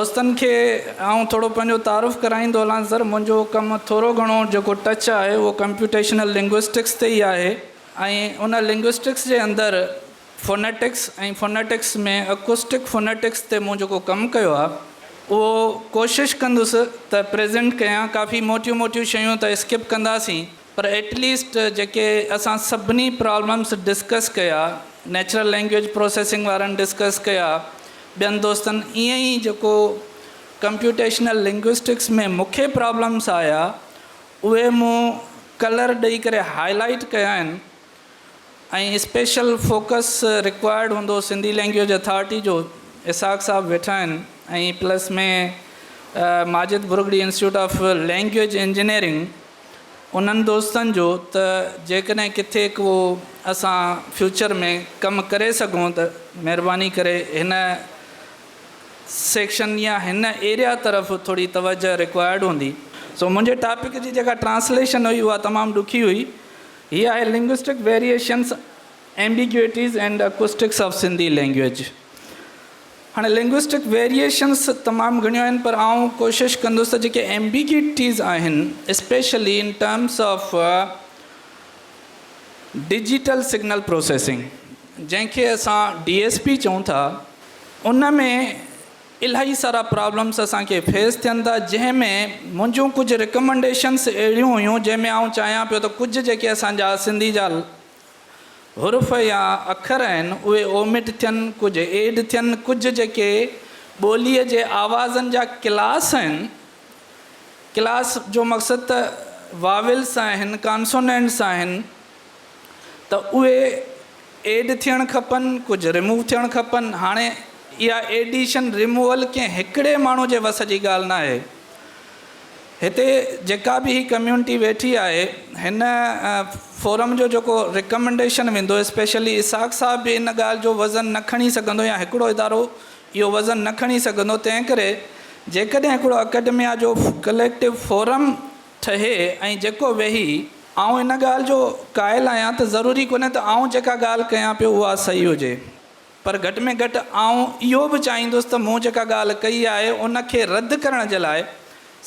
دوستن کي آئون ٿورو پنهنجو تعارف ڪرائيندو هلان سر منهنجو ڪم ٿورو گهڻو جيڪو ٽچ آهي اهو ڪمپيوٽيشنل لنگوسٽڪس تي ئي آهي ۽ ان لنگوسٽڪس جي اندر فونيٽڪس ۽ فونيٽڪس ۾ اڪوسٽڪ فونيٽڪس تي مون جيڪو ڪم ڪيو آهي اهو ڪوشش ڪندس ته پريزنٽ ڪيان ڪافي موٽيون موٽيون شيون ته اسڪپ ڪنداسين پر ايٽ ليسٽ جيڪي اسان سڀني پرابلمس ڊسڪس ڪيا نيچرل لينگويج پروسيسنگ وارن ڊسڪس ڪيا ٻين دوستن ائين ئي جيڪو ڪمپيوٽيشنل لنگوسٽڪس ۾ مونکي پرابلمس آيا اهي مون ڪلر ڏئي ڪري هائي لائيٽ ڪيا آهن ۽ اسپيشل فوڪس رڪوائرڊ هوندو سنڌي لينگويج اٿارٽي جو اسحاق صاحب ويٺا آهن ۽ plus ۾ Majid Bhurgri institute of language engineering انهن دوستن جو ته جيڪڏهن ڪٿي ڪو اسان فيوچر ۾ ڪم ڪري سگهون ته مهرباني ڪري هن سيڪشن يا هن ايريا طرف ٿوري توجه رڪوائرڊ هوندي. سو منهنجي ٽاپڪ جي جيڪا ٽرانسليشن هئي اها تمام ڏکي هئي. هي آهي linguistic variations, ambiguities and acoustics of Sindhi language. هاڻي لنگوسٽڪ ويريئيشنس تمام گهڻيون آهن پر آئون ڪوشش ڪندس ته جيڪي ايمبيگيوٽيز آهن specially in terms of digital signal processing جنهن کي اسان ڊي ايس پي چئون ٿا ان ۾ الاهي سارا پرابلمس اسان کي فيس ٿين ٿا جنهن ۾ منهنجون ڪجهه رڪمنڊيشنس اهڙيون هيون جنهن ۾ آئون چاهيان پيو ته ڪجهه جيڪي اسان جا سنڌي جا حرف يا اکر آهن اهي اومٽ ٿين، ڪجهه ايڊ ٿين، ڪجهه جيڪي ٻوليء جي آوازن جا ڪلاس آهن، ڪلاس جو مقصد ته واولس آهن، ڪانسونينٽس آهن ته اهي ايڊ ٿيڻ کپن، ڪجهه ريموو ٿيڻ کپن. هاڻي اها ايڊيشن ريموول ڪنهن هڪڙي ماڻهو جي وس جي ڳالهه ناهي. هتي جيڪا به هي ڪميونٽي ويٺي آهي هن فورم جو جيڪو ريڪمنڊيشن ويندو اسپيشلي اسحاق صاحب به ان ڳالهه جو وزن نه کڻي سگهندو يا هڪڙو ادارو اهو وزن نه کڻي سگهندو تنهن ڪري جيڪڏهن هڪڙو اڪيڊميا جو ڪليڪٽو فورم ٺهي ۽ جيڪو ويهي آئون ان ڳالهه جو قائل آهيان ته ضروري ڪونهي ته آئون جيڪا ڳالهه ڪيان پيو اها صحيح هجي. پر گهٽ ۾ گهٽ آئون اهو به چاهيندس ته مون جيڪا ڳالهه ڪئي آهي ان کي رد ڪرڻ جي لاء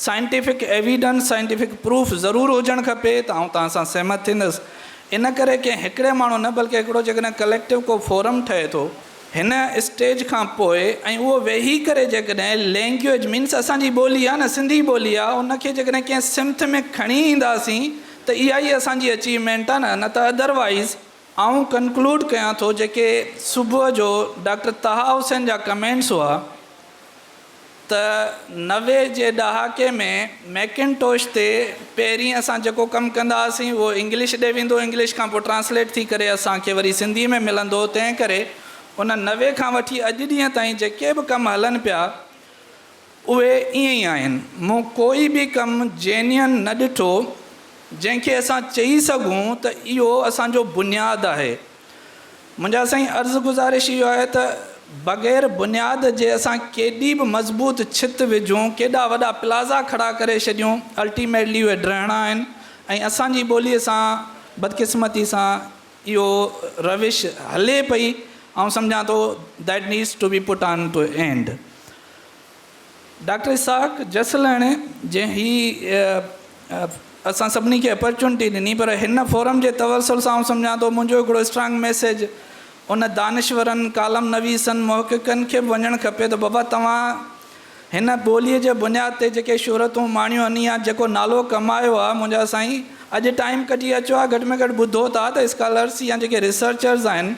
سائنٽيفڪ ايويڊنس، سائنٽيفڪ پروف ضرور هجڻ کپي ته آئون توهان سان سهمت ٿيندس. ان ڪري ڪنهن هڪڙي ماڻهو نه بلڪه هڪڙو جيڪڏهن ڪليڪٽو ڪو فورم ٺهي ٿو هن اسٽيج کان پوء ۽ اهو ويهي ڪري جيڪڏهن لينگيوئج مينس اسان جي ٻولي آهي نه سنڌي ٻولي آهي ان کي جيڪڏهن ڪنهن سمت ۾ کڻي اينداسين ته اها ئي اسان جي اچيومينٽ آهي نه نه ته ادروائيز آئون ڪنڪلوڊ ڪيان ٿو جيڪي صبح جو ڊاڪٽر طه حسين جا ڪمينٽس هئا ته 90 جي ڏهاڪي ۾ ميڪنٽوش تي پهرين اسان جيڪو ڪم ڪندا هئاسين اهو انگلش ڏي ويندو انگلش کان پوء ٽرانسليٽ ٿي ڪري اسان کي وري سنڌي ۾ ملندو هو تنهن ڪري ان 90 کان وٺي اڄ ڏينهن تائين جيڪي به ڪم هلن پيا اهي ائين ئي آهن. مون ڪوئي به ڪم جينيئن نه ڏٺو جنهن کي اسان چئي سگهون ته اهو اسان جو بنياد آهي. منهنجا سائين عرض گذارش اهو آهي ته بغير بنياد جي اسان ڪيڏي به مضبوط ڇت وجهون، ڪيڏا وڏا پلازا کڙا ڪري ڇڏيون، الٽيميٽلي اهي ڊهڻا آهن ۽ اسان جي ٻوليء سان بدقسمتي سان اهو روش هلي پئي، آئون سمجهان ٿو that needs to be put on to end. Doctor Ishaq Jaslani جنهن هي اسان سڀني کي اپرچونٽي ڏني پر هن فورم جي توسل سان آئون سمجهان ٿو منهنجو هڪڙو اسٽرانگ ميسيج ان دانشورن، ڪالم نويسن، محققن کي به وڃڻ کپي ته بابا توهان هن ٻوليء جي بنياد تي جيڪي شهرتون ماڻيون آهن يا جيڪو نالو ڪمايو آهي منهنجا سائين اڄ ٽائيم ڪڍي اچو ها گهٽ ۾ گهٽ ٻڌو ٿا ته اسڪالرس يا جيڪي ريسرچرز آهن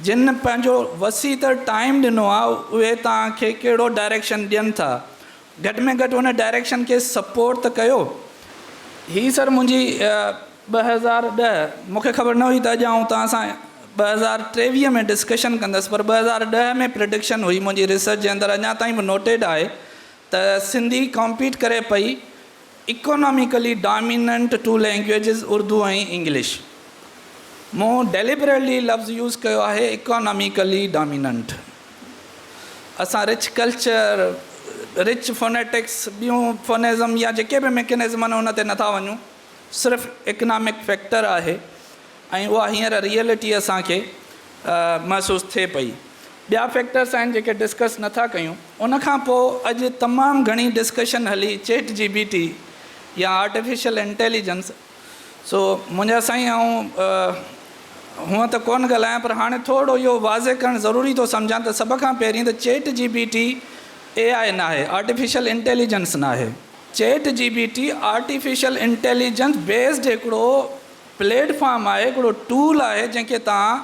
جن پنهنجو وسيع تر ٽائيم ڏنو آهي اهي توهان کي ڪهڙو ڊائريڪشن ڏين ٿا گهٽ ۾ گهٽ ان ڊائريڪشن کي سپورٽ ته ڪيو. هي سر منهنجي 2010 مون کي خبر نه هئي ته اڄ آئون توهان سان 2023 ۾ ڊسڪشن ڪندس پر 2010 ۾ پرڊڪشن هئي منهنجي ريسرچ جي اندر اڃا تائين به نوٽيڊ آهي ته سنڌي ڪامپيٽ ڪري پئي economically dominant two languages Urdu ۽ English. مون ڊيليبريٽلي لفظ يوز ڪيو آهي اڪاناميڪلي ڊاميننٽ. اسان رچ ڪلچر، رچ فونيٽڪس، ٻيون فونيزم يا جيڪي به ميڪنزم آهن ان تي نٿا وڃون، صرف اڪنامڪ فيڪٽر آهي ۽ اها هينئر ريئلٽي اسان کي محسوس ٿئي پئي. ٻيا فيڪٽرس آهن جيڪي ڊسڪس نه ٿا ڪيون. ان کان پوء اڄ تمام گهڻي ڊسڪشن هلي چيٽ جي بي ٽي يا آرٽيفيشل انٽيليجنس. سو منهنجا سائين آئون هونء ته ڪونه ڳالهايان پر هاڻي ٿورڙو اهو واضح ڪرڻ ضروري ٿو سمجهان ته سڀ کان پهرين ته چيٽ جي بي ٽي اي آء ناهي، آرٽيفيشل انٽيليجنس ناهي. Chat G P T artificial intelligence based هڪڙو پليٽ فارم آهي، هڪڙو ٽول آهي جنهن کي توهان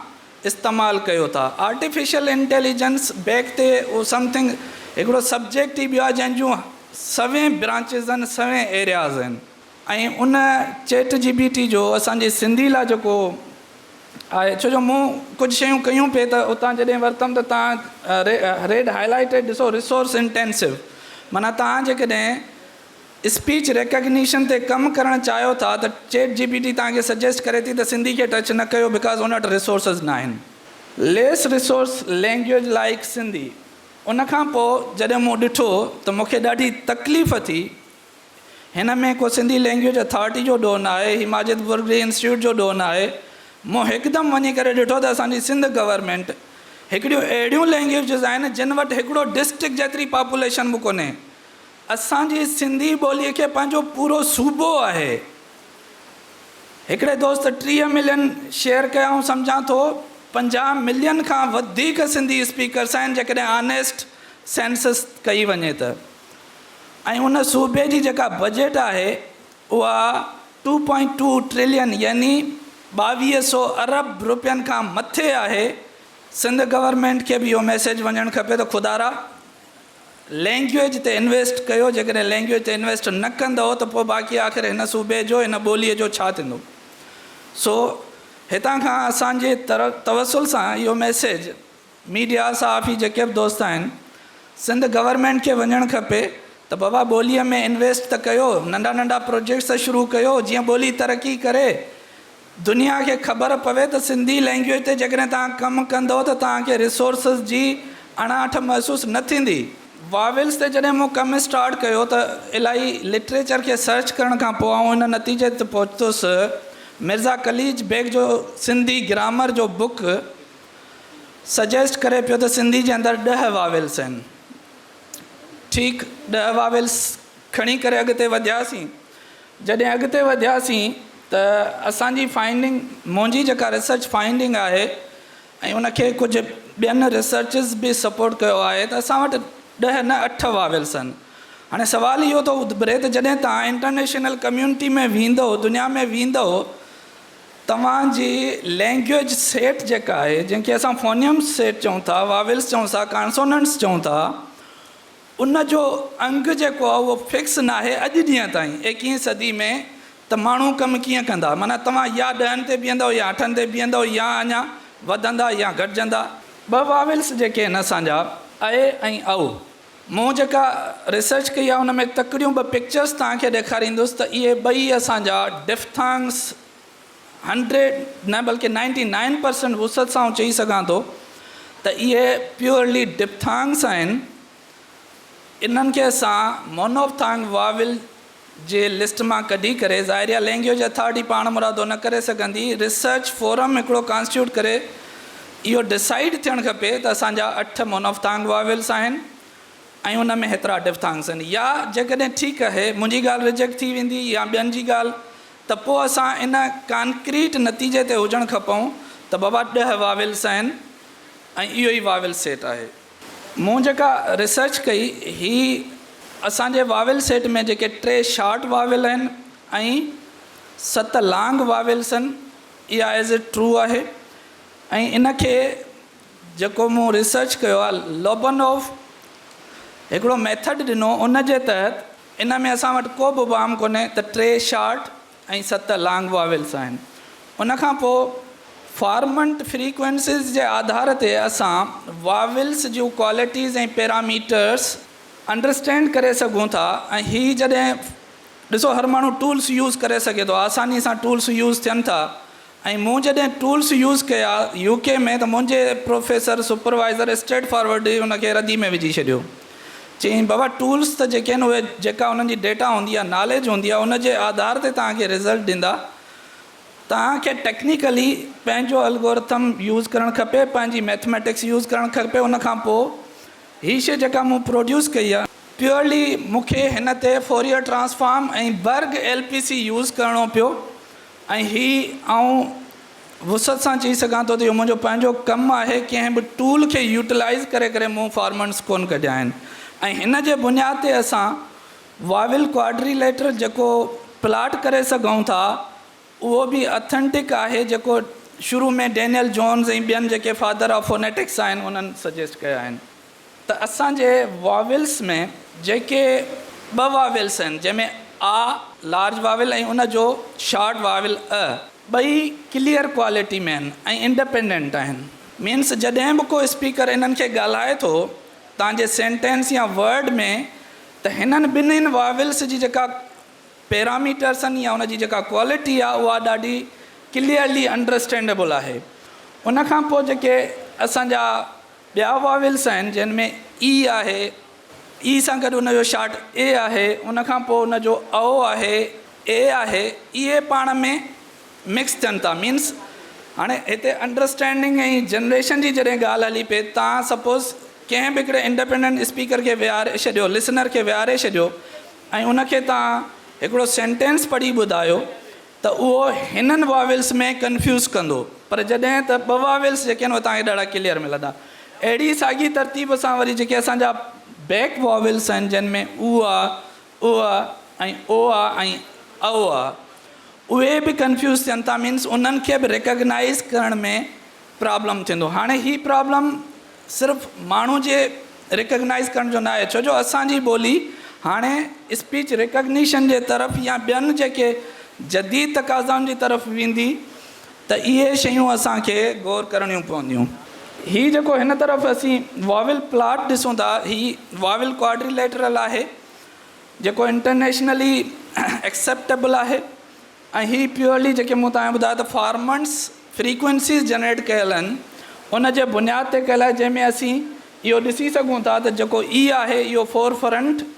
استعمال ڪيو ٿا. آرٽيفيشل انٽيليجنس بيڪ تي اهو سمٿنگ هڪڙو سبجيڪٽ ئي ٻيو آهي جنهن جون سوين برانچز آهن، سوين ايرياز آهن ۽ ان چيٽ جي پي ٽي جو اسان جي سنڌي لاء جيڪو آهي ڇو جو مون ڪجهه شيون ڪيون پئي ته اتان جڏهن ورتم ته توهان ريڊ هائلائيٽيڊ ڏسو ريسورس انٽينسو معنيٰ توهان جيڪڏهن اسپيچ ريڪگنيشن تي ڪم ڪرڻ چاهيو ٿا ته چيٽ جي پي ٽي توهان کي سجيسٽ ڪري ٿي ته سنڌي کي ٽچ نه ڪيو because ان وٽ ريسورسز ناهن. Less resource language like Sindhi ان کان پوء جڏهن مون ڏٺو ته مون کي ڏاڍي تڪليف ٿي. هن ۾ ڪو سنڌي لينگيويج اٿارٽي جو ڏوهه ناهي، هي ماجد ڀرڳڙي انسٽيٽيوٽ جو ڏوهه ناهي. مون هڪدم وڃي ڪري ڏٺو ته اسان جي سنڌ گورنمينٽ هڪڙيون اهڙيون لينگيويجز آهن جن وٽ هڪڙو ڊسٽرڪٽ جيتري پاپوليشن به ڪونهي. اسان جي سنڌي ٻوليء کي پنهنجو پورو صوبو آهي. هڪڙي دوست 30 ملين شيئر ڪيا آئون سمجهان ٿو 50 ملين کان وڌيڪ سنڌي اسپيڪرس آهن جيڪڏهن آنيسٽ سينسس ڪئي وڃي ته ۽ ان صوبي جي جيڪا بجيٽ آهي اها ٽو پوائنٽ ٽو ٽريلين يعني 22 سو ارب روپين کان مٿي آهي. سنڌ گورنمينٽ کي به اهو ميسيج وڃڻ کپي ته خدارا لينگيويج تي انويسٽ ڪيو، جيڪڏهن لينگيويج تي انويسٽ نه ڪندؤ ته پوء باقي آخر هن صوبي جو هن ٻوليء جو ڇا ٿيندو؟ سو هتان کان اسان جي توسل سان اهو ميسيج ميڊيا صحافي جيڪي به دوست آهن سنڌ گورنمينٽ کي وڃڻ کپي ته بابا ٻوليء ۾ انويسٽ ته ڪيو، ننڍا ننڍا پروجيڪٽس ته شروع ڪيو جيئن ٻولي ترقي ڪري، دنيا کي خبر پوي ته سنڌي لينگيويج تي جيڪڏهن توهان ڪم ڪندؤ ته توهان کي ريسورسز جي اڻاٺ محسوس نه ٿيندي. واويلز تي جڏهن مون ڪم اسٽارٽ ڪيو ته الاهي لٽريچر کي سرچ ڪرڻ کان پوء آئون ان نتيجي تي پهتس مرزا قليچ بيگ جو سنڌي گرامر جو بڪ سجيسٽ ڪري پيو ته سنڌي جي اندر ڏهه واويلز آهن. ٺيڪ ڏهه واويلز کڻي ڪري اڳتي وڌياسين. جڏهن اڳتي وڌياسين ته اسان جي فائنڊنگ، منهنجي جيڪا ريسرچ فائنڊنگ آهي ۽ ان کي ڪجهه ٻين ريسرچز به سپورٽ ڪيو آهي ته اسان وٽ ڏهه نه اٺ واويلز آهن. هاڻي سوال اهو ٿو اڀري ته جڏهن توهان انٽرنيشنل ڪميونٽي ۾ ويندؤ، دنيا ۾ ويندؤ، توهان جي لينگيويج سيٽ جيڪا آهي، جنهن کي اسان فونيمز سيٽ چئون ٿا، واويلز چئون ٿا، ڪانسوننٽس چئون ٿا، ان جو انگ جيڪو آهي اهو فڪس ناهي اڄ ڏينهن تائين ايڪيهين صدي ۾ ته ماڻهو ڪم ڪيئن ڪندا معنيٰ توهان يا ڏهن تي بيهندؤ يا اٺن تي بيهندؤ يا اڃا وڌندا يا گهٽجندا. ٻه واويلز جيڪي آهن اسان جا اي ۽ او. مون جيڪا ريسرچ ڪئي آهي ان ۾ تڪڙيون ٻه پڪچرز توهان کي ڏيکاريندس ته اهي ٻئي اسان جا ڊفٿانگس هنڊريڊ نه بلڪه نائنٽي نائن پرسنٽ وسعت سان آئون چئي سگهان ٿو ته اهي پيورلي ڊپٿانگس آهن. انهن کي اسان مونوفٿانگ واول جي لسٽ مان ڪڍي ڪري ظاهر آهي لينگيوج اٿارٽي پاڻ مرادو نه ڪري سگهندي ريسرچ فورم هڪڙو ڪانسٽيٽيوٽ ڪري اهو ڊسائيڊ ٿيڻ کپي ته اسان جا اٺ مونوفٿانگ واولس آهن ۽ ان ۾ هيترا ڊفٿانگس آهن يا جيڪڏهن ٺيڪ آهي منهنجي ڳالهه رجيڪٽ ٿي ويندي يا ٻين جي ڳالهه ته پوء اسان ان ڪانڪريٽ نتيجي تي هجڻ کپئون ته بابا ڏهه واويلس آهن ۽ اهو ئي واويل سيٽ آهي. مون جيڪا ريسرچ ڪئي هي اسان جي واويل سيٽ ۾ جيڪي ٽي شارٽ واويل آهن ۽ ست لانگ واويلس آهن اها ايز it true آهي ۽ ان کي جيڪو مون ريسرچ ڪيو آهي لوبنوف هڪڙو ميٿڊ ڏنو ان جي تحت ان ۾ اسان وٽ ڪو به ابهام ڪونهي ته ٽي شارٽ ۽ ست لانگ واويلس آهن. ان کان پوء فارمنٽ فريڪوئنسيز جي آڌار تي اسان واويلس جون ڪوالٽيز ۽ پيراميٽرس انڊرسٽينڊ ڪري سگهون ٿا ۽ هي جڏهن ڏسو هر ماڻهو ٽولس يوز ڪري سگهي ٿو آساني سان ٽولس يوز ٿين ٿا ۽ مون جڏهن ٽولس يوز ڪيا يو ڪي ۾ ته منهنجي پروفيسر سپروائيزر اسٽريٽ فارورڊ ئي ان کي ردي ۾ وجهي ڇڏيو. چيائين بابا ٽولس ته جيڪي آهن اهي جيڪا انهن جي ڊيٽا هوندي آهي ناليج هوندي آهي ان جي آڌار تي توهان کي رزلٽ ڏيندا. توهان کي ٽيڪنيڪلي پنهنجو الگورٿم يوز ڪرڻ کپي، پنهنجي ميٿميٽڪس يوز ڪرڻ کپي، ان کان پوء هي شي جيڪا مون پروڊيوس ڪئي آهي، پيورلي مون کي هن تي Fourier transform ۽ Bragg L P C use ڪرڻو پيو ۽ هي آئون وسعت سان چئي سگهان ٿو ته اهو منهنجو پنهنجو ڪم آهي، ڪنهن به ٽول کي يوٽيلائيز ڪري ڪري مون فارمنٽس ڪونه ڪڍيا آهن ۽ هن جي بنياد تي اسان واول ڪواڊريليٽرل جيڪو پلاٽ ڪري سگهون ٿا اهو به اٿنٽڪ آهي جيڪو شروع ۾ ڊينيل جونز ۽ ٻين جيڪي فادر آف فونيٽڪس آهن انهن سجيسٽ ڪيا آهن ته اسان جي واولس ۾ جيڪي ٻه واولس آهن جنهن ۾ آ لارج واول ۽ ان جو شارٽ واول ا ٻئي ڪليئر ڪوالٽي ۾ آهن ۽ انڊپينڊنٽ آهن مينس جڏهن به ڪو اسپيڪر انهن کي ڳالهائي ٿو توهان جي سينٽينس يا ورڊ ۾ ته هنن ٻنهين واولس جي جيڪا پيراميٽرس آهن يا ان جي جيڪا ڪوالٽي آهي اها ڏاڍي ڪليئرلي انڊرسٽينڊيبل آهي. ان کان پوء جيڪي اسان جا ٻيا واولس آهن جن ۾ اي آهي، اي سان گڏ ان جو شارٽ اي آهي، ان کان پوء ان جو او آهي، اي آهي، اهي پاڻ ۾ مڪس ٿين ٿا مينس هاڻي هتي انڊرسٽينڊنگ ۽ جنريشن جي جڏهن ڳالهه هلي پئي تان سپوز ڪنهن به هڪڙي انڊيپينڊنٽ اسپيڪر کي ويهاري ڇڏيو لسنر کي ويهاري ڇڏيو ۽ ان کي تان هڪڙو سينٽينس پڙهي ٻڌايو ته اهو هنن واولس ۾ ڪنفيوز ڪندو پر جڏهن ته ٻه واولس جيڪي آهن اهي تان کي ڏاڍا ڪليئر ملندا اهڙي ساڳي ترتيب سان وري جيڪي اسان جا بيڪ واولس آهن جن ۾ او آ او آ ۽ او آ ۽ او آ اهي به ڪنفيوز ٿين ٿا مينس انهن کي به ريڪگنائيز ڪرڻ ۾ پرابلم ٿيندو هاڻي هي پرابلم صرف ماڻهو جي ريڪگنائيز ڪرڻ جو ناهي ڇو جو اسان جي ٻولي هاڻي اسپيچ ريڪگنيشن جي طرف يا ٻين جيڪي جديد تقاضائن جي طرف ويندي ته اهي شيون اسان کي غور ڪرڻيون پونديون. هي جيڪو هن طرف اسين واول پلاٽ ڏسون ٿا هي واول ڪواڊريليٽرل آهي جيڪو انٽرنيشنلي ايڪسيپٽيبل آهي ۽ هي پيورلي جيڪي مون توهان کي ٻڌايو ته فارمنٽس فريڪوئنسيز جنريٽ ڪيل آهن ان جي بنياد تي ڪيل آهي جنهن ۾ اسين اهو ڏسي سگهون ٿا ته جيڪو اي آهي اهو فور فرنٽ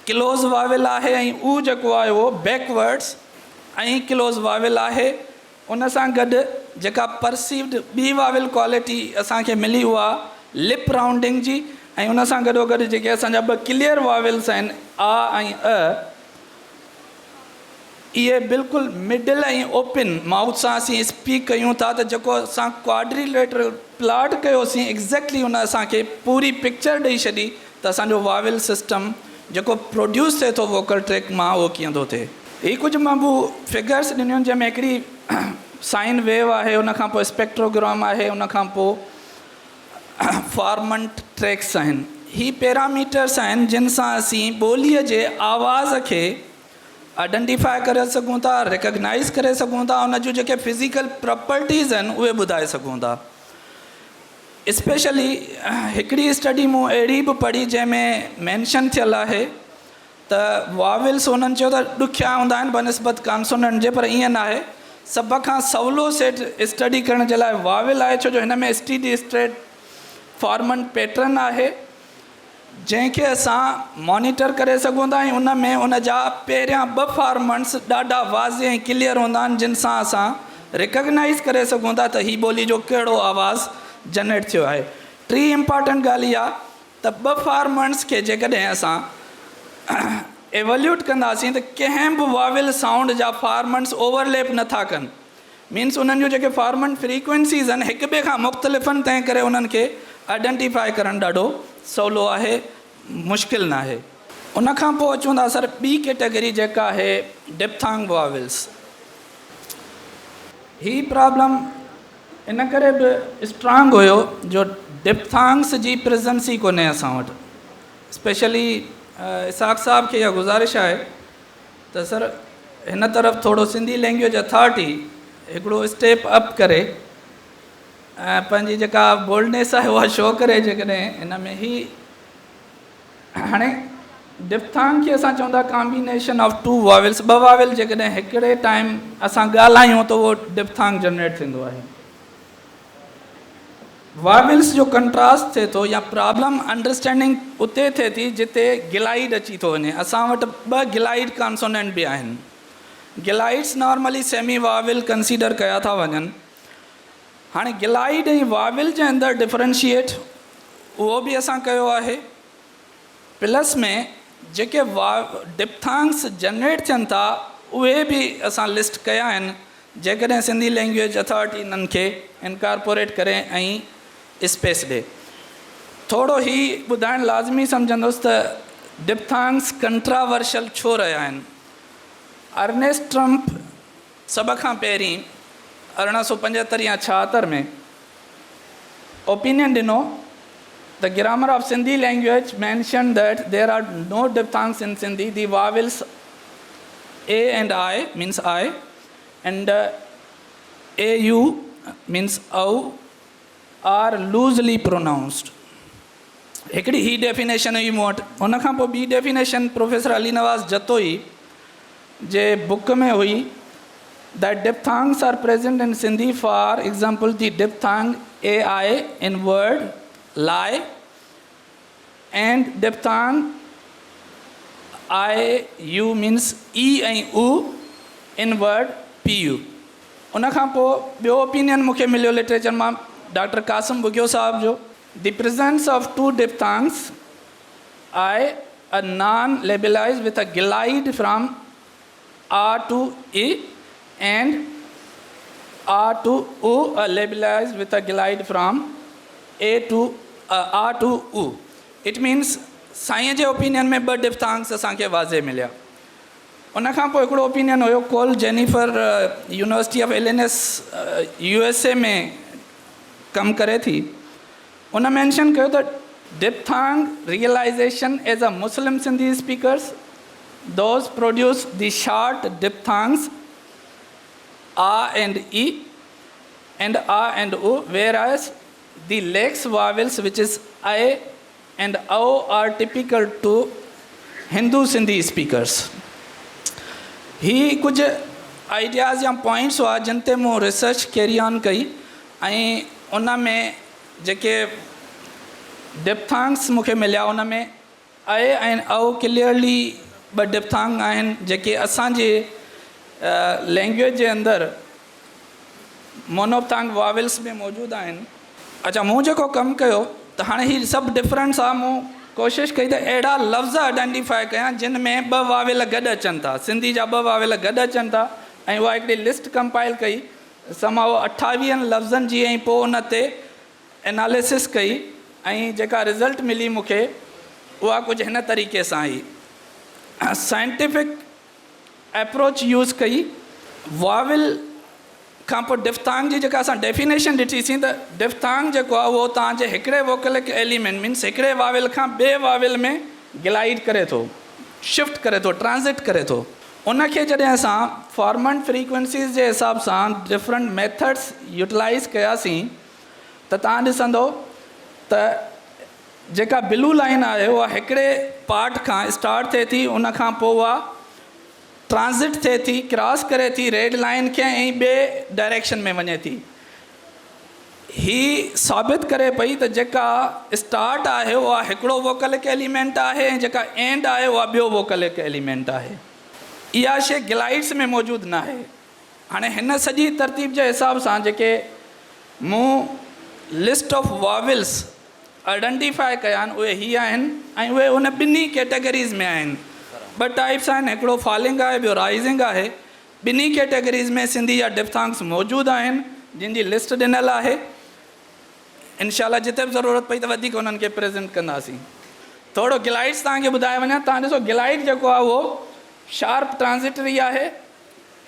ڪلوز واول آهي ۽ او جيڪو آهي اهو بيڪورڊس ۽ ڪلوز واول آهي ان سان گڏ جيڪا پرسيوڊ ٻي واول ڪوالٽي اسان کي ملي اها لپ رائونڊنگ جي ۽ ان سان گڏوگڏ جيڪي اسان جا ٻه ڪليئر واولس آهن آ ۽ ا اهي بلڪل مڊل ۽ اوپن مائوٿ سان اسين اسپيڪ ڪيون ٿا ته جيڪو اسان ڪواڊريليٽرل پلاٽ ڪيوسين ايگزيڪٽلي ان اسان کي پوري پڪچر ڏئي ڇڏي ته اسان جو واول سسٽم جيڪو پروڊيوس ٿئي ٿو ووڪل ٽريڪ مان اهو ڪيئن ٿو ٿئي. هي ڪجهه مان به فگرس ڏنيون جنهن ۾ هڪڙي سائن ويو آهي ان کان پوء اسپيڪٽروگرام آهي ان کان پوء فارمنٽ ٽريڪس آهن. هي پيراميٽرس آهن جن سان اسين ٻوليء جي آواز کي آئيڊنٽيفاء ڪري سگهون ٿا، ريڪگنائيز ڪري سگهون ٿا، ان جون جيڪي فزيڪل پراپرٽيز آهن اهي ٻڌائي سگهون ٿا. اسپيشلي هڪڙي اسٽڊي مون اهڙي به پڙهي جنهن ۾ مينشن ٿيل آهي ته واولس انهن چيو ته ڏکيا هوندا آهن بنسبت ڪانسوننٽ جي پر ائين ناهي سڀ کان سولو سيٽ اسٽڊي ڪرڻ جي لاء واول آهي ڇو جو هن ۾ اسٽيڊي اسٽريٽ فارمنٽ پيٽرن آهي جنهن کي اسان مانيٽر ڪري سگهون ٿا ۽ ان ۾ ان جا پهريان ٻه فارمنٽس ڏاڍا واضح ۽ ڪليئر هوندا آهن جن سان اسان ريڪگنائيز ڪري سگهون ٿا ته هي ٻولي جو ڪهڙو آواز جنريٽ ٿيو آهي ٽي امپارٽنٽ ڳالهه اها ته ٻه فارمنٽس کي جيڪڏهن اسان ايوليوٽ ڪنداسين ته ڪنهن به واول سائونڊ جا فارمنٽس اوورليپ نه ٿا ڪن مينس انهن جون جيڪي فارمنٽ فريڪوئنسيز آهن هڪ ٻئي کان مختلف آهن تنهن ڪري انهن کي آئيڊنٽيفائي ڪرڻ ڏاڍو سولو آهي مشڪل ناهي. ان کان پوء اچون ٿا سر ٻي ڪيٽيگري جيڪا آهي ڊپٿانگ واولس. هي پرابلم ان ڪري به اسٽرانگ هيو جو ڊپٿانگس جي پريزنس ئي ڪونهي اسان وٽ اسپيشلي اسحاق صاحب کي اها گذارش آهي ته سر هن طرف ٿورو سنڌي لينگويج اٿارٽي هڪڙو اسٽيپ اپ ڪري ۽ پنهنجي جيڪا بولڊنيس آهي اها شو ڪري جيڪڏهن هن ۾ هي هاڻي ڊپٿانگ کي اسان چون ٿا ڪامبينيشن آف ٽو واولس ٻه واول جيڪڏهن هڪڙي ٽائيم اسان ڳالهايون ته اهو ڊپٿانگ جنريٽ ٿيندو آهي واولس جو ڪنٽراسٽ ٿئي ٿو يا پرابلم انڊرسٽينڊنگ اتي ٿئي ٿي جتي گلائيڊ اچي ٿو وڃي. اسان وٽ ٻه گلائيڊ ڪانسوننٽ به آهن. Glides normally semi vowel consider ڪيا ٿا وڃن. هاڻي گلائيڊ ۽ واول جي اندر ڊفرنشيئيٽ اهو به اسان ڪيو آهي. پلس ۾ جيڪي ڊپٿانگس جنريٽ ٿين ٿا اهي به اسان لسٽ ڪيا آهن جيڪڏهن سنڌي لينگيويج اٿارٽي انهن کي انڪارپوريٽ ڪري ۽ اسپيس ڏي. ٿورو هي ٻڌائڻ لازمي سمجهندس ته ڊپٿانگس ڪنٽراورشل ڇو رهيا آهن. ارنيسٽ ٽرمپ سڀ کان پهرين 1875 يا 76 ۾ اوپينين ڏنو The grammar of Sindhi language mentioned that there are no diphthongs in Sindhi, the vowels A and I means I and A U means O are loosely pronounced. هڪڙي هي definition هئي مون وٽ. ان کان پوء ٻي ڊيفينيشن پروفيسر علي نواز جتوئي جي book ۾ هئي that diphthongs are present in Sindhi for example the diphthong A I in word lie and diphthong I U means A ۽ O in word پيء. ان کان پوء ٻيو اوپينين مون کي مليو لٽريچر مان ڊاڪٽر قاسم ٻگهيو صاحب جو. The presence of two diphthongs, I, a non labialized with a glide from a to e and a to u a labialized with a glide from a to a to u. It means سائين جي opinion ۾ ٻه ڊفٿانگس اسان کي واضح مليا. ان کان پوء هڪڙو opinion have Cole Jennifer university of Illinois U S A ۾ ڪم ڪري ٿي ان مينشن ڪيو ته diphthong realization as a Muslim Sindhi speakers those produce the short diphthongs a and e and a and o whereas the lax vowels which is a and o are typical to Hindu Sindhi speakers. هي ڪجهه ideas يا points هئا جن تي مون research ڪيري آن ڪئي ۽ ان ۾ جيڪي ڊپٿانگس مون کي مليا ان ۾ اي ۽ او ڪليئرلي ٻه ڊپٿانگ آهن جيڪي اسان جي لينگويج جي اندر مونوپٿانگ واولس ۾ موجود آهن. اڇا مون جيڪو ڪم ڪيو ته هاڻي هي سڀ ڊفرنس آ مون ڪوشش ڪئي ته اهڙا لفظ آئيڊينٽيفائي ڪيان جن ۾ ٻه واول گڏ اچن ٿا سنڌي جا ٻه واول گڏ اچن ٿا ۽ اها هڪڙي لسٽ ڪمپائل ڪئي سماء اٺاويهن لفظن جي ۽ پوء ان تي اناليسس ڪئي ۽ جيڪا رزلٽ ملي مون کي اها ڪجهه هن طريقي سان هئي سائنٽيفڪ ايپروچ يوز ڪئي. واول کان پوء ڊفٿانگ جي جيڪا اسان ڊيفينيشن ڏٺي سين ته ڊفٿانگ جيڪو آهي اهو توهان جي هڪڙي ووڪلڪ ايليمينٽ مينس هڪڙي واول کان ٻئي واول ۾ گلائيڊ ڪري ٿو، شفٽ ڪري ٿو، ٽرانزٽ ڪري ٿو. ان کي جڏهن اسان فارمنٽ فريڪوئنسيز جي حساب سان ڊفرنٽ ميٿڊس يوٽيلائيز ڪياسين ته توهان ڏسندو ته جيڪا بلو لائين آهي اها هڪڙي پارٽ کان اسٽارٽ ٿئي ٿي ان کان پوء اها ٽرانزٽ ٿئي ٿي ڪراس ڪري ٿي ريڊ لائين کي ۽ ٻئي ڊائريڪشن ۾ وڃي ٿي. هي ثابت ڪري پئي ته جيڪا اسٽارٽ آهي اها هڪڙو ووڪلڪ ايليمينٽ آهي ۽ جيڪا اينڊ آهي اها ٻيو ووڪلڪ ايليمينٽ آهي. اها شيء گلائيڊس ۾ موجود ناهي. هاڻي هن سڄي ترتيب جي حساب سان جيڪي مون لسٽ آف واولس آئيڊنٽيفائي ڪيا آهن اهي هي آهن ۽ اهي ان ٻنهي ڪيٽيگريز ۾ آهن. ٻه ٽائيپس آهن هڪڙو فالنگ آهي ٻيو رائزنگ آهي. ٻنهي ڪيٽيگريز ۾ سنڌي جا ڊفٿانگس موجود آهن جن جي لسٽ ڏنل آهي. انشاء الله جتي به ضرورت پئي ته وڌيڪ انهن کي پريزنٽ ڪنداسين. ٿورو گلائيڊس توهان کي ٻڌائي وڃان توهان ڏسو گلائيڊ جيڪو آهي اهو شارپ ٽرانزٽري آهي.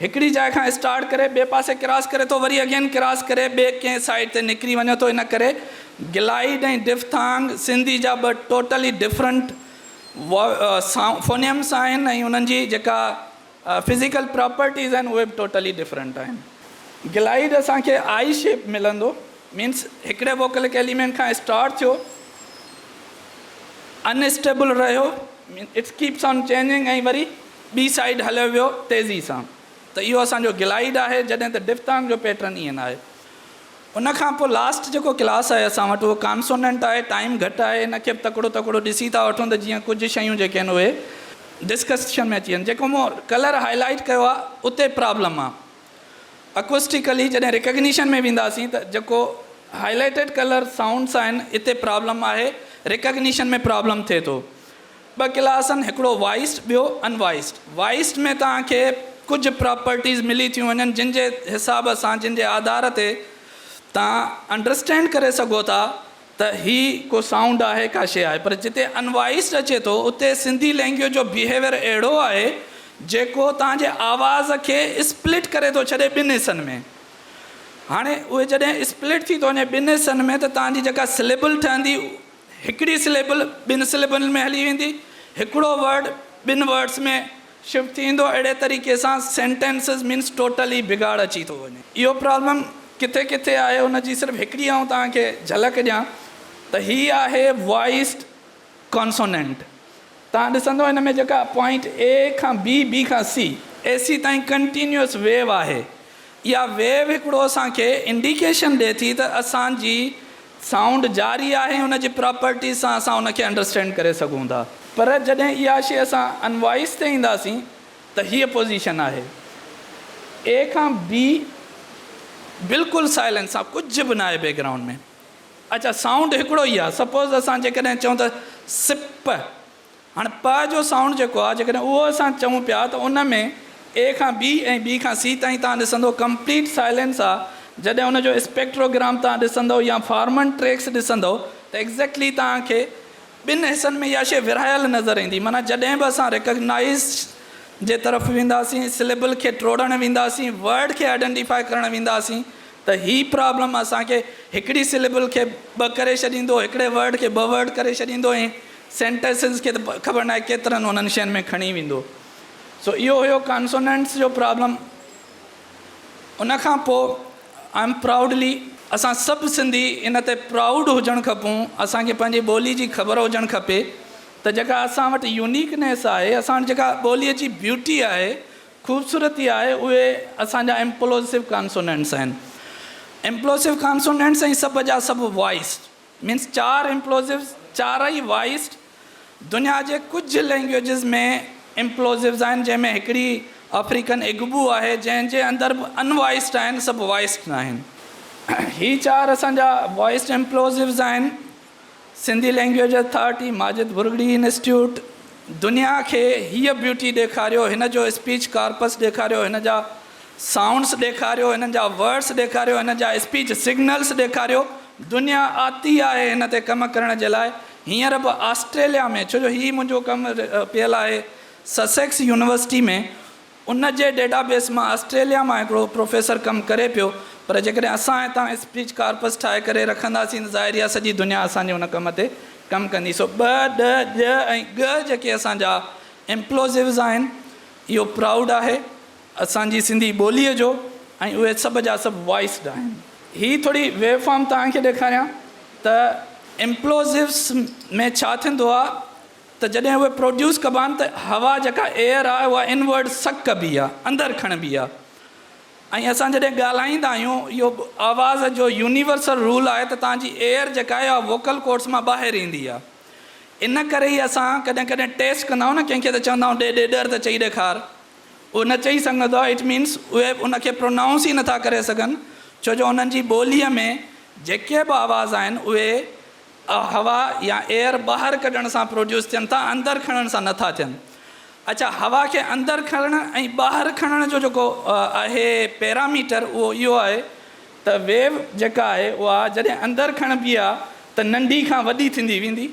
هڪڙي جاء کان اسٽارٽ ڪري ٻئي پاسي ڪراس ڪري ٿو وري اگين ڪراس ڪري ٻئي ڪنهن سائيڊ تي نڪري وڃي ٿو ان ڪري گلائيڊ ۽ ڊفٿانگ سنڌي جا ٻه ٽوٽلي ڊفرنٽ فونيمس آهن ۽ انهن جي جيڪا فزيڪل پراپرٽيز آهن اهي به ٽوٽلي ڊفرنٽ آهن. گلائيڊ اسان کي آئي شيپ ملندو مينس هڪڙي ووڪلڪ ايليمينٽ کان اسٽارٽ ٿيو ان اسٽيبل رهيو it's keeps on changing ۽ وري ٻي سائيڊ هليو ويو تيزي سان ته اهو اسان جو گلائيڊ آهي جڏهن ته ڊفٿانگ جو پيٽرن ائين ناهي. ان کان پوء لاسٽ جيڪو ڪلاس آهي اسان وٽ اهو ڪانسوننٽ آهي ٽائيم گهٽ آهي ان کي به تڪڙو تڪڙو ڏسي ٿا وٺون ته جيئن ڪجهه شيون جيڪي آهن اهي ڊسڪشن ۾ اچي وڃن. جيڪو مون ڪلر هائي لائيٽ ڪيو آهي اتي پرابلم آهي. اڪوسٽيڪلي جڏهن ريڪگنيشن ۾ وينداسين ته جيڪو هائي لائيٽيڊ ڪلر سائونڊس آهن اتي پرابلم آهي، ريڪگنيشن ۾ پرابلم ٿئي ٿو. ٻه ڪلاس آهن هڪڙو وائسڊ ٻيو ان وائسڊ. وائسڊ ۾ توهان کي ڪجهه پراپرٽيز ملي ٿيون وڃن جن جي حساب سان جن جي آڌار تي توهان انڊرسٽينڊ ڪري سگهو ٿا ته هي ڪو سائونڊ آهي ڪا شيء آهي پر جتي ان وائسڊ اچي ٿو اتي سنڌي لينگيوج جو بيهيويئر اهڙو آهي جيڪو توهان جي آواز کي اسپلٽ ڪري ٿو ڇڏي ٻن حصن ۾. هاڻي اهي جڏهن اسپلٽ ٿي ٿو وڃي ٻن حصن ۾ ته توهان جي جيڪا سليبل ٺهندي هڪڙي سليبل ٻن سليبلن ۾ هلي ويندي، هڪڙو ورڊ ٻن ورڊس ۾ شفٽ ٿي ويندو، اهڙي طريقي سان سينٽينسز مينس ٽوٽل ئي بگاڙ اچي ٿو وڃي. اهو پرابلم ڪٿي ڪٿي آهي ان جي صرف هڪڙي آئون توهان کي جهلڪ ڏيان ته هي آهي وائسڊ ڪانسوننٽ توهان ڏسندو هن ۾ جيڪا پوائنٽ اي کان بي، بي کان سي، اي سي تائين ڪنٽينيوس ويو آهي اها ويو هڪڙو اسان کي انڊيڪيشن ڏئي ٿي ته اسان جي سائونڊ جاري آهي ان جي پراپرٽيز سان اسان ان کي انڊرسٽينڊ ڪري سگهون ٿا پر جڏهن اها شي اسان ان وائس تي اينداسين ته هيء پوزيشن آهي اي کان بي بلڪل سائلنس آهي ڪجهه به ناهي بيڪ گرائونڊ ۾ اڇا سائونڊ هڪڙو ئي آهي سپوز اسان جيڪڏهن چئون ته سپ هاڻ پ جو سائونڊ جيڪو آهي جيڪڏهن اهو اسان چئون پيا ته ان ۾ اي کان بي ۽ بي کان سي تائين توهان ڏسندو ڪمپليٽ سائلنس آهي جڏهن ان جو اسپيڪٽروگرام توهان ڏسندو يا فارمن ٽريڪس ڏسندو ته ايگزيڪٽلي توهان کي ٻن حصن ۾ اها شيء ورهايل نظر ايندي معنيٰ جڏهن به اسان ريڪگنائيز جي طرف وينداسين سليبل کي ٽوڙڻ وينداسين ورڊ کي آئيڊنٽيفائي ڪرڻ وينداسين ته هي پرابلم اسان کي هڪڙي سليبل کي ٻه ڪري ڇڏيندو هڪڙي ورڊ کي ٻه ورڊ ڪري ڇڏيندو ۽ سينٽيسز کي ته خبر ناهي ڪيترن انهن شين ۾ کڻي ويندو. سو اهو هيو ڪانسوننٽس جو پرابلم. ان کان پوء I am proudly اسان سڀ سنڌي ان تي پرائوڊ هجڻ کپون، اسان کي پنهنجي ٻولي جي خبر هجڻ کپي ته جيڪا اسان وٽ يونيڪنيس آهي، اسان وٽ جيڪا ٻولي جي بيوٽي آهي، خوبصورتي آهي، اهي اسان جا امپلوسو ڪانسوننٽس آهن. امپلوسو ڪانسوننٽس ۽ سڀ جا سڀ وائسڊ. مينس چار امپلوزوز چارئي وائسڊ دنيا جي ڪجهه لينگويجز ۾ امپلوزوز آهن جنهن ۾ هڪڙي آفريڪن اگبو آهي جنهن جي اندر به ان وائسڊ آهن سڀ وائسڊ ناهن. هي چار اسان جا وائسڊ امپلوزوز آهن Sindhi language authority Majid Bhurgri institute دنيا کي هيء بيوٽي ڏيکاريو هن جو اسپيچ ڪارپس ڏيکاريو هن جا سائونڊس ڏيکاريو، هنن جا ورڊس ڏيکاريو، هنن جا اسپيچ سگنلس ڏيکاريو، دنيا آتي آهي هن تي ڪم ڪرڻ جي لاء، هينئر به آسٽريليا ۾ ڇو جو هي منهنجو ڪم پيل آهي سسيڪس يونيورسٽي ۾ ان جي ڊيٽا بيس مان آسٽريليا مان هڪڙو پروفيسر ڪم ڪري پيو پر جيڪڏهن اسان هتان اسپيچ ڪارپس ٺاهي ڪري رکنداسين ته ظاهري آهي سڄي دنيا اسان جي ان ڪم تي ڪم ڪندي سو ٻه، ڏ، ڄ ۽ ڳ جيڪي اسان جا امپلوزوز آهن اهو پرائوڊ آهي. اسان جي سنڌي ٻوليء جو ۽ اهي سڀ جا سڀ وائسڊ آهن. هي ٿوري ويو فارم توهان کي ڏيکاريان ته امپلوزوز ۾ ڇا ٿيندو آهي ته جڏهن اهي پروڊيوس ڪبا آهن ته هوا جيڪا ايئر آهي اها انورڊ سڪ ڪبي آهي اندر کڻبي آهي ۽ اسان جڏهن ڳالهائيندا آهيون اهو آواز جو يونيورسل رول آهي ته توهان جي ايئر جيڪا آهي اها ووڪل ڪورڊس مان ٻاهر ايندي آهي ان ڪري ئي اسان ڪڏهن ڪڏهن ٽيسٽ ڪندا آهيون نه ڪنهن کي ته چوندا آهيون ڏي ڏيڏر ته چئي ڏيکار اهو نه چئي سگهندو آهي it means اهي ان کي پرونائونس ئي نٿا ڪري سگهن ڇو جو انهن جي ٻوليء ۾ جيڪي به آواز آهن اهي هوا يا ايئر ٻاهر ڪڍڻ سان پروڊيوس ٿين ٿا اندر کڻڻ سان نٿا ٿين. اڇا هوا کي اندر کڻڻ ۽ ٻاهر کڻڻ جو جيڪو آهي پيراميٽر اهو اهو آهي ته ويو جيڪا آهي اها جڏهن اندر کڻبي آهي ته ننڍي کان وڏي ٿيندي ويندي.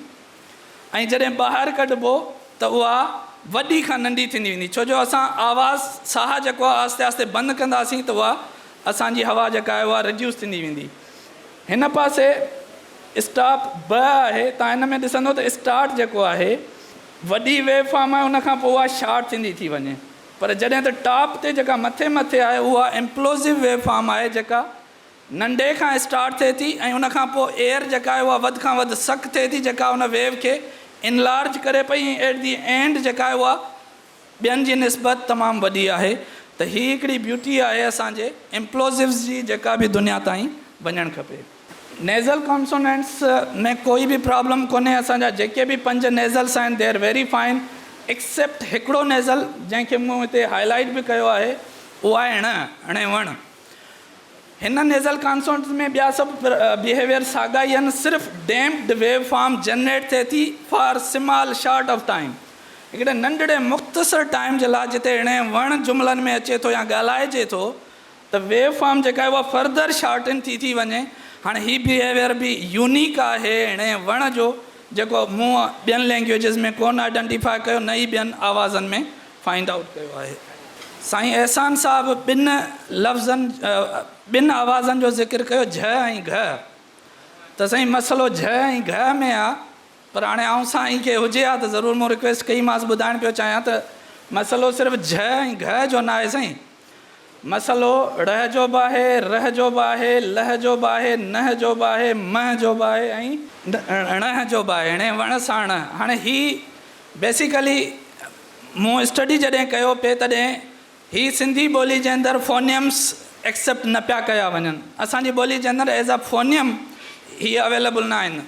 ۽ جڏهن ٻاهر ڪڍبو ته اها وڏي کان ننڍي ٿيندي ويندي ڇو جو اسان آواز ساهه جيڪو آهي آهستي آهستي بند ڪنداسين ته اها اسان جي هوا جيڪا آهي اها رڊيوس ٿيندي ويندي. هن پاسي اسٽاپ ٻه آهي تان هن ۾ ڏسندو ته اسٽارٽ جيڪو آهي وڏي ويو فارم آهي ان کان پوء اها شارٽ ٿيندي ٿي وڃي پر جڏهن ته ٽاپ تي جيڪا مٿي مٿي آهي اها امپلوزو ويو فارم آهي جيڪا ننڍي کان اسٽارٽ ٿئي ٿي ۽ ان کان پوء ايئر جيڪا آهي اها وڌ کان وڌ سڪ ٿئي ٿي جيڪا ان ويو کي انلارج ڪري پئي ۽ ايٽ the and جيڪا آهي اها ٻين جي نسبت تمام وڏي آهي ته هي هڪڙي بيوٽي آهي اسان جي امپلوزوز جي جيڪا به دنيا تائين وڃڻ کپي. نيزل ڪانسوننٽس ۾ ڪوئي به پرابلم ڪونهي اسان جا جيڪي به پنج نيزلس آهن the are very fine. Accept هڪڙو نيزل جنهن کي مون هتي هائي لائيٽ به ڪيو آهي اهو آهي ڻ، ڻي وڻ. هن نيزل ڪانسونٽس ۾ ٻيا سڀ بيهيويئر ساڳا ئي آهن صرف ڊيمپڊ ويو فارم جنريٽ ٿئي ٿي for small short of time هڪڙي ننڍڙي مختصر ٽائيم جي لاء جتي ڻي وڻ جملن ۾ اچي ٿو يا ڳالهائجي ٿو ته ويو فارم جيڪا آهي اها فرڌر شارٽن ٿي ٿي وڃي. هاڻي هي بيهيويئر به يونيڪ آهي ڻي وڻ جو جيڪو مون ٻين لينگيوئيجز ۾ ڪونه آئيڊنٽيفاء ڪيو نه ئي ٻين آوازن ۾ فائنڊ آئوٽ ڪيو آهي. سائين احسان صاحب ٻن لفظن ٻن آوازن جو ذڪر ڪيو جهه ۽ گهه ته سائين مسئلو جهه ۽ گهه ۾ آ پر هاڻي آئون سائين کي هجي ها ته ضرور مون رڪويسٽ ڪئي مانس ٻڌائڻ پيو چاهيان ته مسئلو صرف جهه ۽ گهه جو ناهي سائين مسئلو ڙه جو به آهي، ره جو به آهي، له جو به آهي، نه جو به آهي، مه جو به آهي ۽ ڻه جو به آهي، ڻي وڻ سان ڻ. هاڻي هي بيسيڪلي مون اسٽڊي جڏهن ڪيو پئي تڏهن هي سنڌي ٻولي جي اندر فونيمس ايڪسيپٽ نه پيا ڪيا وڃن. اسان جي ٻولي جي اندر as a phoneme he available نه آهن.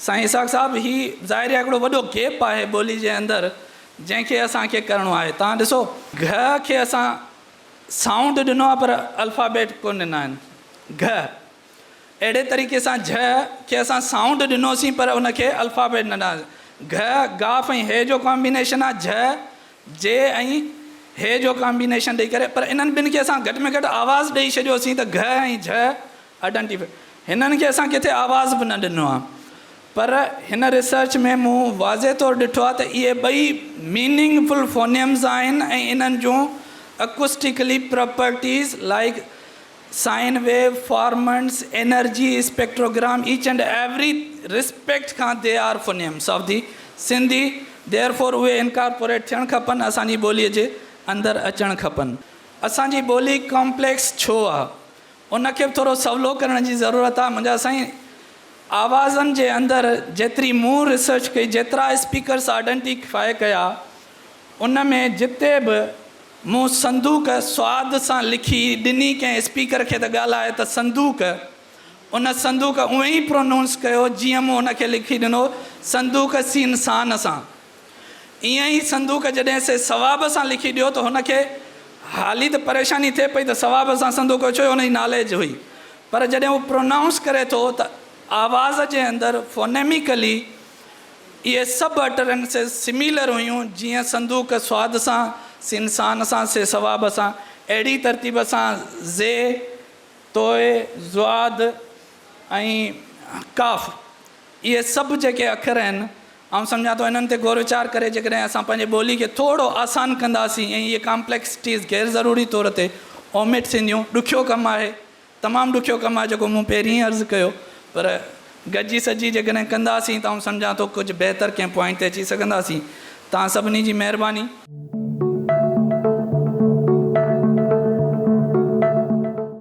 سائين اسحاق صاحب هي ظاهر آهي هڪڙو وڏو گيپ آهي ٻولي جي اندر جنهن کي اسان کي ڪرڻو آهي. توهان ڏسو گهه کي اسان سائونڊ ڏنو آهي پر الفابيٽ ڪونه ڏنا آهن. گهه اهڙي طريقي سان جهه کي اسان سائونڊ ڏنوسين پر ان کي الفابيٽ نه ڏنا. گهه گاف ۽ هي جو ڪامبينيشن آهي جهه جي ۽ هي جو ڪامبينيشن ڏئي ڪري پر انهن ٻن کي اسان گهٽ ۾ گهٽ آواز ڏئي ڇڏيوسين ته گهه ۽ جهه آئيڊنٽيفائي هنن کي اسان ڪٿي آواز به نه ڏنو آهي پر هن ريسرچ ۾ مون واضح طور ڏٺو آهي ته اهي ٻئي ميننگ فل فونيمز آهن ۽ انهن جون acoustically properties like sine wave, formants, energy spectrogram each and every respect کان they are phonemes of the Sindhi therefore اهي انڪارپوريٽ ٿيڻ کپن اسان جي ٻولي جي اندر اچڻ کپن. اسان جي ٻولي ڪامپليڪس ڇو آهي؟ ان کي به ٿورو سولو ڪرڻ جي ضرورت آهي منهنجا سائين آوازن جي اندر جيتري مون ريسرچ ڪئي جيترا اسپيڪرس آئيڊنٽيفائي ڪيا ان ۾ جتي به مون صندوق سواد سان لکي ڏني ڪنهن اسپيڪر کي ته ڳالهائي ته صندوق ان صندوق اونئين ئي پرونونس ڪيو جيئن مون ان کي لکي ڏنو صندوق سين سان سان ائين ئي صندوق جڏهن سي ثواب سان لکي ڏيو ته هن کي حالي ته پريشاني ٿئي پئي ته ثواب سان صندوق ڇو جو هن جي ناليج هئي پر جڏهن هو پرونائونس ڪري ٿو ته آواز جي اندر فونيميڪلي اهي سڀ اٽرنسز سميلر هيون جيئن صندوق سواد سان سين سان سان سي ثواب سان اهڙي ترتيب سان زي توء ضاد ۽ قاف اهي سڀ جيڪي اکر آهن، آئون سمجهان ٿو انهن تي غور ويچار ڪري جيڪڏهن اسان پنهنجي ٻولي کي ٿورو آسان ڪنداسين ۽ اهي ڪامپليڪسٽيز غير ضروري طور تي اومٽ ٿينديون. ڏکيو ڪم آهي، تمام ڏکيو ڪم آهي جيڪو مون پهرين ئي عرض ڪيو پر گڏجي سڏجي جيڪڏهن ڪنداسين ته آئون سمجهان ٿو ڪجهه بهتر ڪنهن پوائنٽ تي اچي سگهنداسين. توهان سڀني جي مهرباني.